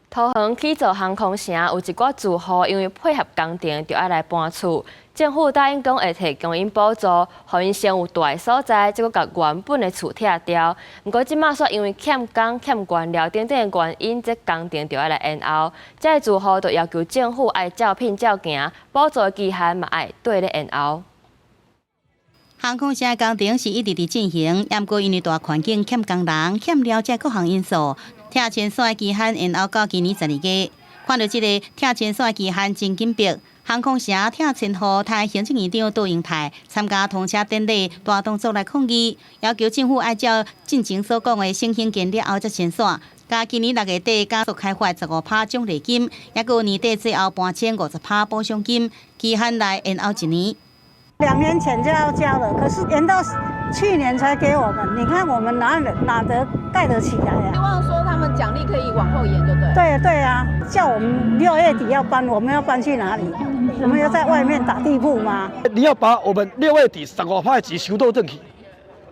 桃園起造航空城有一寡住戶因為配合工程，著愛來搬厝。政府答應講會提供𪜶補助，予𪜶先有蹛的所在，才閣共原本的厝拆掉。毋過這馬煞因為欠工、欠原料等等的原因，這工程著愛來延後。這个住戶就要求政府愛照片照行，補助的期限嘛愛綴咧延後。航空城工程是一直佇進行，毋過因為大環境欠工人、欠料這各項因素，拆遷線的期限延後到今年12月。看著這个拆遷線的期限真緊迫，航空城拆遷戶台行政院長杜英泰參加通車典禮，大動作來抗議，要求政府愛照進前所講的先興建了後才遷線，共今年6月底加速開發15趴獎勵金，抑閣年底最後搬遷50趴補償金，期限來延後一年。 2年前就要交了，可是延到去年才給我們。你看我們哪哪得蓋得起來呀？希望說他們獎勵可以往後延，就對。對對啊，叫我們6月底要搬，我們要搬去哪裡？我們要在外面打地鋪嗎？你要把我們六月底15趴的錢收倒轉去，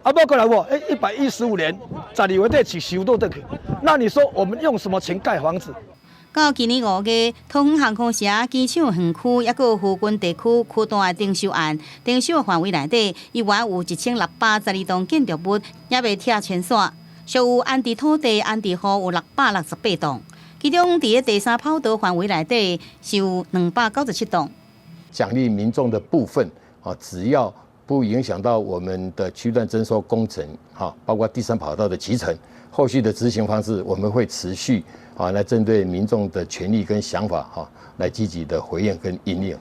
啊，無過來無？欸，115年12月底錢收倒轉去，那你說我們用什麼錢蓋房子？到今年5月，桃園航空城機場園區抑閣附近地區區段的徵收案，徵收範圍內底，猶原有1612棟建築物猶未拆遷線，屬有安置土地安置戶有668棟，其中佇咧第三跑道範圍內底是有297棟。獎勵民眾的部分，啊，只要不影響到我們的區段徵收工程，哈，包括第三跑道的期程，後續的執行方式，我們會持續啊，來針對民眾的權利跟想法，哈，來積極的回應跟因應。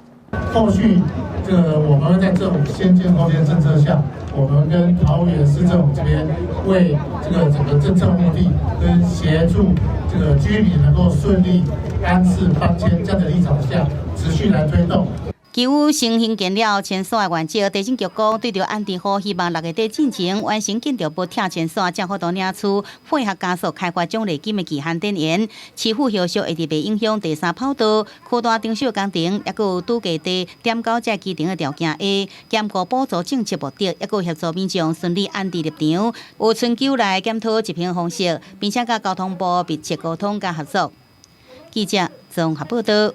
後續這個我們會在政府先建後建政策下，我們跟桃園市政府這邊為這個整個政策目的跟協助這個居民能夠順利安置搬遷這樣的立場下，持續來推動。基於先興建了遷線的原則，地政局講對著安置戶希望6月底進前完成建築物拆遷線，才有法度領取配合加速開發獎勵金的期限展延。市府後續會佇袂影響第三跑道區段徵收工程，抑閣有拄地點交這期程的條件下，兼顧補助政策目的，抑閣協助民眾順利安置入場，有春秋來檢討執行方式，並且佮交通部密切溝通佮合作。記者綜合報道。